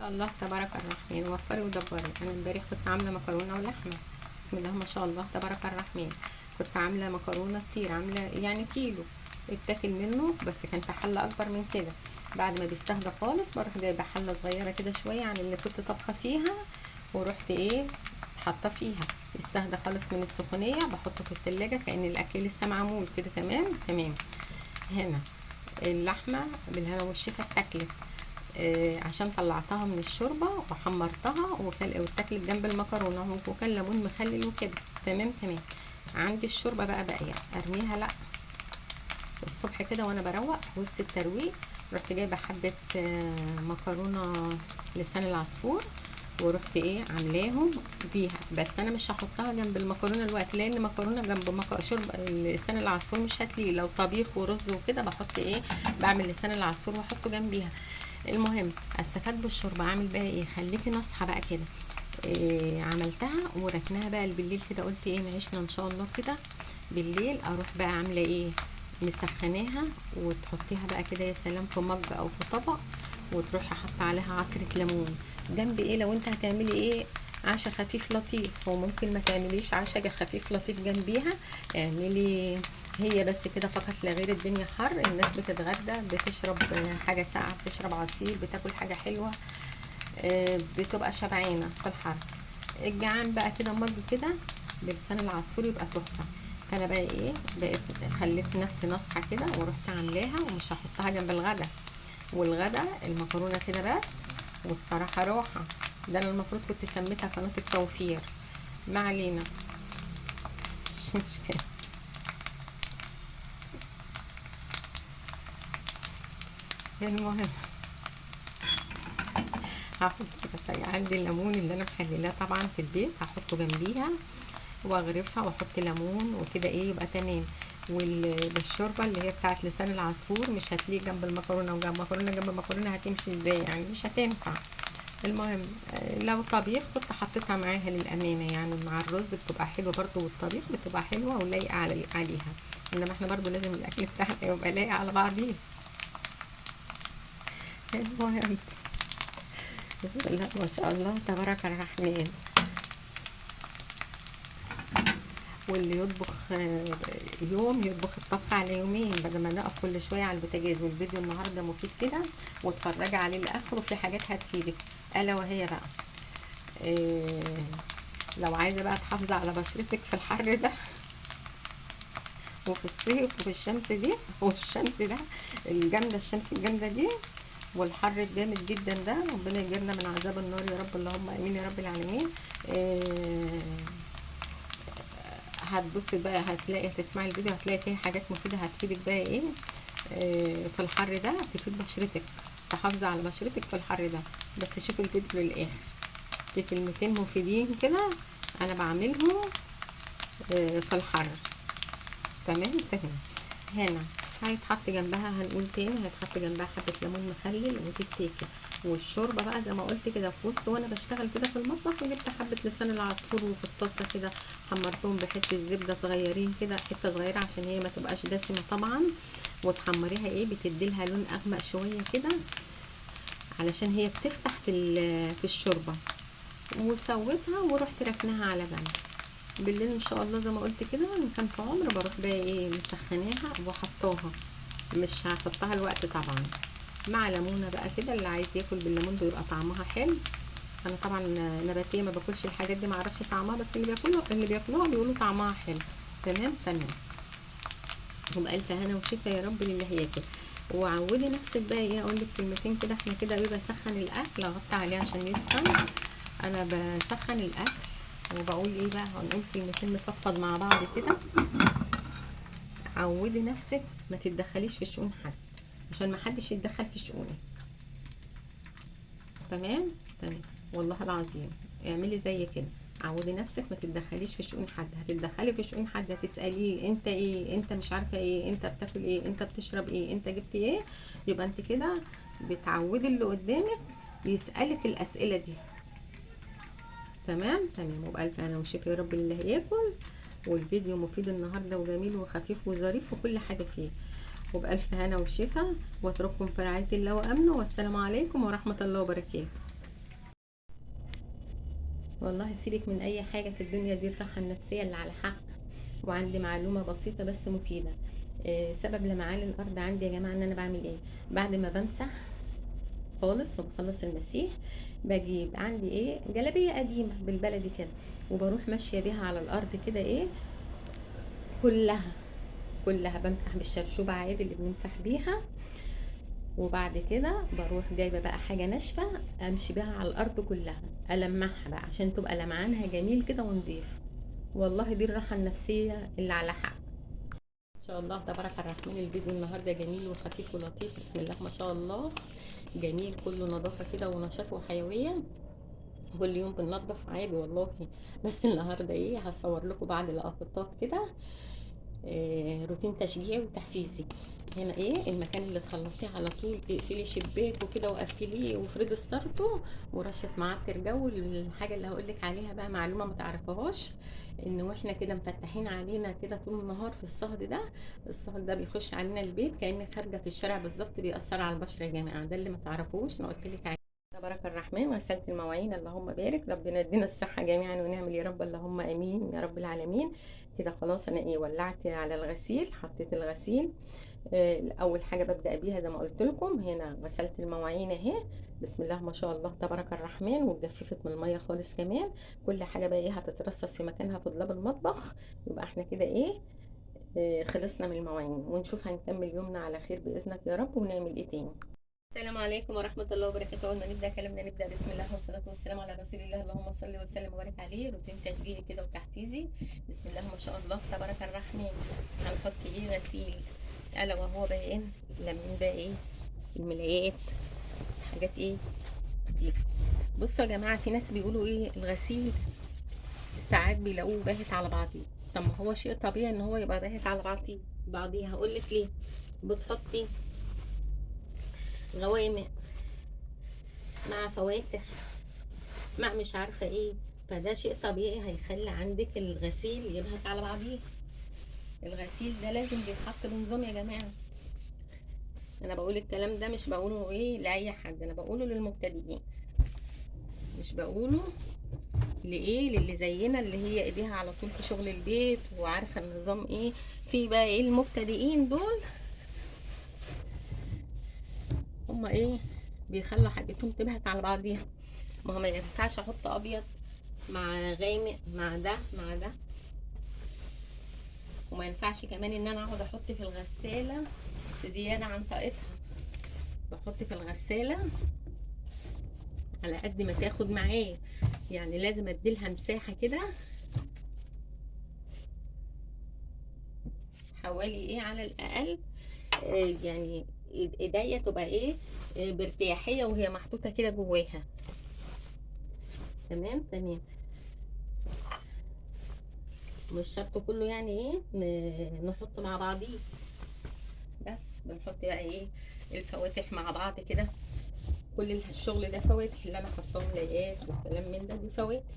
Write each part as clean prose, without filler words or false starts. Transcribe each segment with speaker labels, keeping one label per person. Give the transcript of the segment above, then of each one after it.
Speaker 1: شاء الله تبارك الرحمن. وفري ودبري. انا امبارح كنت عامله مكرونه ولحمه، بسم الله ما شاء الله تبارك الرحمن. كنت عامله مكرونه كتير، عامله يعني كيلو اتاكل منه، بس كان في حله اكبر من كده. بعد ما بيستهدى خالص بروح جايبه حله صغيرة كده شوية عن اللي كنت طابخه فيها، ورحت ايه حاطه فيها. يستهدى خالص من السخونيه بحطه في التلاجة كأن الاكل لسه معمول كده. تمام تمام. هنا اللحمة بالهنا والشفا اتاكلت، عشان طلعتها من الشوربة وحمرتها واتاكلت جنب المكرونه، وكان ليمون مخلل وكده. تمام تمام. عندي الشوربة بقى باقية، ارميها؟ لا. الصبح كده وانا بروق في وسط الترويق رحت جايبه حبه مكرونه لسان العصفور، ورحت ايه عاملاهم بيها. بس انا مش هحطها جنب المكرونه الوقت، لان مكرونه جنب شوربة لسان العصفور مش هتليق. لو طبيخ ورز وكده بحط ايه، بعمل لسان العصفور واحطه جنبيها. المهم استفاد بالشوربه. اعمل بقى ايه؟ خليكي ناصحه بقى كده. إيه عملتها وركناها بقى بالليل كده، قلت ايه معيشنا ان شاء الله كده بالليل اروح بقى عامله ايه، مسخناها وتحطيها بقى كده يا سلام في مج او في طبق، وتروحي حاطه عليها عصره ليمون جنب ايه. لو انت هتعملي ايه عشا خفيف لطيف، وممكن ما تعمليش عشا خفيف لطيف جنبيها، اعملي هي بس كده فقط لا غير. الدنيا حر، الناس بتتغدى، بتشرب حاجة ساقعه، بتشرب عصير، بتاكل حاجة حلوة، بتبقى شبعانه في الحر. الجعان بقى كده مج كده بلسان العصفور يبقى تحفة. فانا بقى ايه، بقيت خليت نفسي ناصحه كده ورحت عاملاها، ومش هحطها جنب الغدا. والغدا المكرونه كده بس، والصراحة راحة. ده انا المفروض كنت سميتها قناة التوفير، ما علينا مش مشكلة. المهم هحط كده عندي الليمون اللي انا مخلياه طبعا في البيت، هحطه جنبيها واغرفها واحط ليمون وكده ايه يبقى تمام. والشوربه اللي هي بتاعت لسان العصفور مش هتليق جنب المكرونه، وجنب مكرونه جنب المكرونه هتمشي ازاي يعني، مش هتنفع. المهم لو طبيخ كنت حطيتها معاها للامانة يعني، مع الرز بتبقى حلوة برضو، والطبيخ بتبقى حلوة ولايقه عليها. انما احنا برضو لازم الاكل بتاعنا يبقى لايق على بعضيه. المهم بسم الله ما شاء الله تبارك الرحمن. واللي يطبخ يوم يطبخ الطبخ على يومين، بدل ما نقف كل شوية على البوتاجاز. والفيديو النهارده مفيد كده، واتفرجي عليه لاخره، في حاجات هتفيدك. الا وهي بقى إيه، لو عايزه بقى تحافظي على بشرتك في الحر ده وفي الصيف وفي الشمس دي، والشمس ده الجامدة، الشمس الجامدة دي والحر الجامد جدا ده، ربنا يجيرنا من عذاب النار يا رب، اللهم امين يا رب العالمين. إيه هتبصي بقى، هتلاقي، هتسمعي الفيديو هتلاقي فيه حاجات مفيدة هتفيدك بقى ايه، في الحر ده، تفيد بشرتك، تحافظي على بشرتك في الحر ده. بس شوفي الفيديو للاخر، في كلمتين مفيدين كده انا بعملهم في الحر. تمام تمام. هنا هيتحط جنبها، هنقول تاني هيتحط جنبها حبة ليمون مخلل وتتاكل. والشوربة بقى زي ما قلت كده في وسط وانا بشتغل كده في المطبخ، وجبت حبة لسان العصفور وفي الطاسة كده حمرتهم بحتة زبدة صغيرين كده، حتة صغيرة عشان هي ما تبقاش دسمة طبعا. وتحمريها ايه، بتديلها لون اغمق شوية كده علشان هي بتفتح في الشوربة. وسويتها ورحت ركناها على جنب. بالليل ان شاء الله زي ما قلت كده ان كان في عمر بروح بقى ايه مسخناها وحطاها، مش هحطها الوقت طبعا، مع ليمونه بقى كده. اللي عايز ياكل بالليمون بيبقى طعمها حلو. انا طبعا نباتيه ما باكلش الحاجات دي، ما اعرفش طعمها، بس اللي بياكلوها بيقولوا طعمها حلو. تمام تمام. وبألف هنا وشفا يا رب للي هياكل. وعودي نفسك بقى ايه، اقول لك كلمتين كده. احنا كده ايه، بسخن الاكل، اغطي عليه عشان يسخن. انا بسخن الاكل وبقول ايه بقى، هنقول كلمتين نفضفض مع بعض كده. عودي نفسك ما تتدخليش في شؤون حد، عشان ما حدش يتدخل في شؤونك. تمام تمام. والله العظيم اعملي زي كده، عودي نفسك ما تتدخليش في شؤون حد. هتتدخلي في شؤون حد هتسأليه انت ايه، انت مش عارفه ايه، انت بتاكل ايه، انت بتشرب ايه، انت جبت ايه، يبقى انت كده بتعودي اللي قدامك يسألك الأسئلة دي. تمام تمام. وبألف هنا وشفا يا رب اللي هياكل. والفيديو مفيد النهارده وجميل وخفيف وظريف وكل حاجة فيه. وبألف هنا وشفا، واترككم في رعاية الله وأمنه، والسلام عليكم ورحمة الله وبركاته. والله سيبك من اي حاجة في الدنيا دي، الراحة النفسية اللي على حق. وعندي معلومة بسيطة بس مفيدة. سبب لمعان الارض عندي يا جماعة ان انا بعمل ايه بعد ما بمسح خالص وبخلص المسيح، بجيب عندي ايه جلابية قديمة بالبلدي كده، وبروح ماشية بيها على الارض كده ايه كلها كلها، بمسح بالشرشوبه عادي اللي بنمسح بيها. وبعد كده بروح جايبه بقى حاجة ناشفة امشي بيها على الارض كلها، المعها بقى عشان تبقى لمعانها جميل كده ونضيف. والله دي الراحة النفسية اللي على حق. ان شاء الله تبارك الرحمن. الفيديو النهارده جميل وخفيف ولطيف، بسم الله ما شاء الله، جميل كله نظافة كده ونشاط وحيوية. كل يوم بننظف عادي والله، بس النهارده ايه هصور لكم بعض لقطات كده، روتين تشجيعي وتحفيزي. هنا ايه المكان اللي تخلصيه على طول اقفلي شباك وكده وقفليه وافردي ستارته ورشه معطر جو. الحاجة اللي هقولك عليها بقى معلومة ما تعرفهاش، ان واحنا كده مفتحين علينا كده طول النهار في الصهد ده، الصهد ده بيخش علينا البيت كأن خارجه في الشارع بالظبط، بيأثر على البشرة يا جماعة. ده اللي ما تعرفوش انا قلت لك عليه. تبارك الرحمن. غسلت المواعين، اللهم بارك، ربنا يدينا الصحة جميعا ونعمل يا رب، اللهم امين يا رب العالمين. كده خلاص انا ايه ولعت على الغسيل، حطيت الغسيل. اول حاجة ببدا بيها زي ما قلت لكم، هنا غسلت المواعين اهي، بسم الله ما شاء الله تبارك الرحمن، واتجففت من المية خالص كمان. كل حاجة بقى ايه هتترصص في مكانها في دولاب المطبخ. يبقى احنا كده ايه، خلصنا من المواعين، ونشوف هنكمل يومنا على خير باذنك يا رب، ونعمل ايه تاني. السلام عليكم ورحمة الله وبركاته. أول ما نبدأ كلامنا نبدأ بسم الله والصلاة والسلام على رسول الله، اللهم صل وسلم وبارك عليه. روتين تشجيعي كده وتحفيزي، بسم الله ما شاء الله تبارك الرحمن. هنحط ايه غسيل، ألا وهو بقى ايه لمين بقى ايه الملايات، حاجات ايه دي. بصوا يا جماعة، في ناس بيقولوا ايه الغسيل ساعات بيلاقوه باهت على بعضيه. طب ما هو شيء طبيعي ان هو يبقى باهت على بعضيه. هقول لك ليه. بتحطي غوامق مع فواتح مع مش عارفه ايه، فده شيء طبيعي هيخلي عندك الغسيل يبهت على بعضيه. الغسيل ده لازم بيتحط بنظام يا جماعة. انا بقول الكلام ده مش بقوله ايه لاي حد، انا بقوله للمبتدئين، مش بقوله لايه للي زينا اللي هي ايديها على طول في شغل البيت وعارفه النظام ايه. في بقى ايه المبتدئين دول، هما ايه بيخلوا حاجتهم تبهت على بعضيها. ما هو ما ينفعش احط ابيض مع غامق مع ده مع ده، وما ينفعش كمان ان انا اقعد احط في الغسالة زيادة عن طاقتها. بحط في الغسالة على قد ما تاخد معايا، يعني لازم اديلها مساحة كده حوالي ايه على الاقل، يعني ايديا تبقى ايه بارتياحيه وهي محطوطة كده جواها. تمام تمام، مش شرط كله يعني ايه نحطه مع بعضيه، بس بنحط بقى ايه الفواتح مع بعض كده. كل الشغل ده فواتح اللي انا حطاهم لايات والكلام من ده، دي فواتح.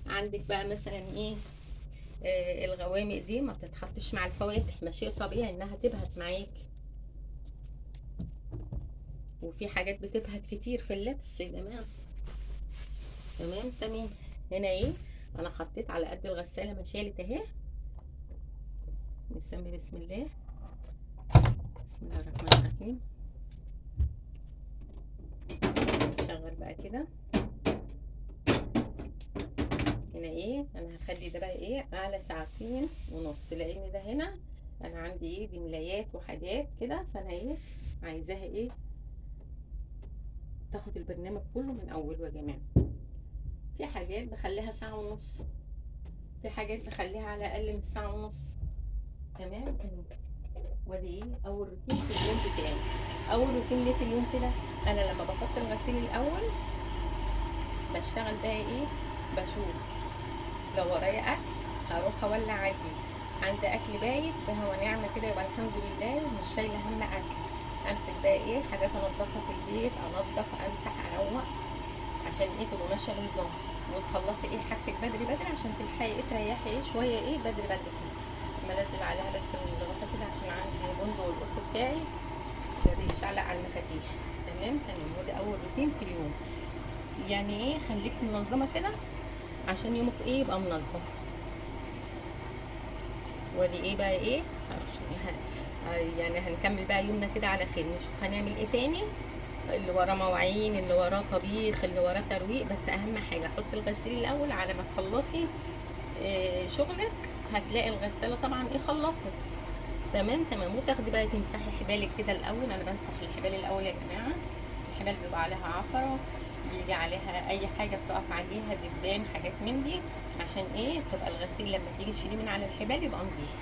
Speaker 1: عندك بقى مثلا ايه الغوامق دي ما بتتحطش مع الفواتح، ما شيء طبيعي انها تبهت معاك. وفي حاجات بتبهت كتير في اللبس يا جماعة. تمام تمام. هنا ايه انا حطيت على قد الغسالة ما شالت اهي. نسمي بسم الله، بسم الله الرحمن الرحيم. نشغل بقى كده. هنا ايه انا هخلي ده بقى ايه على 2.5 ساعة، لان ده هنا انا عندي ايه دي ملايات وحاجات كده، فانا ايه عايزاها ايه تاخد البرنامج كله من اوله يا جماعة. في حاجات بخليها 1.5 ساعة، في حاجات بخليها على اقل من 1.5 ساعة. تمام تمام. وادي ايه اول روتين في اليوم بتاعي. اول روتين ليه في اليوم كده، انا لما بحط الغسيل الاول بشتغل بقى ايه، بشوف لو ورايا اكل هروح اولع عليه، عندي اكل بايت فهو نعمه كده يبقى الحمد لله مش شايله هم اكل. امسك بقى ايه حاجات انضفها في البيت، انضف امسح اروق، عشان ايه تبقى ماشية بنظام، وتخلصي ايه حاجتك بدري بدري عشان تلحقي ايه تريحي ايه شوية ايه بدري بدري كده. منزل عليها بس الغطا كده عشان عندي بندق القط بتاعي فبيشعلق على المفاتيح. تمام. تمام تمام. وده اول روتين في اليوم. يعني ايه، خليك منظمة كده عشان يومك ايه يبقى منظم. وادي ايه بقى ايه، يعني هنكمل بقى يومنا كده على خير، نشوف هنعمل ايه تاني. اللي وراه مواعين، اللي وراه طبيخ، اللي وراه ترويق. بس اهم حاجة حط الغسيل الاول على ما تخلصي شغلك، هتلاقي الغسالة طبعا ايه خلصت. تمام تمام. وتاخدي بقى تمسحي حبالك كده الاول. انا بمسح الحبال الاول يا جماعة، الحبال بيبقى عليها عفره، بيجي عليها اي حاجة بتقف عليها، دبان، حاجات من دي، عشان ايه تبقى الغسيل لما تيجي تشيليه من على الحبال يبقى نظيف.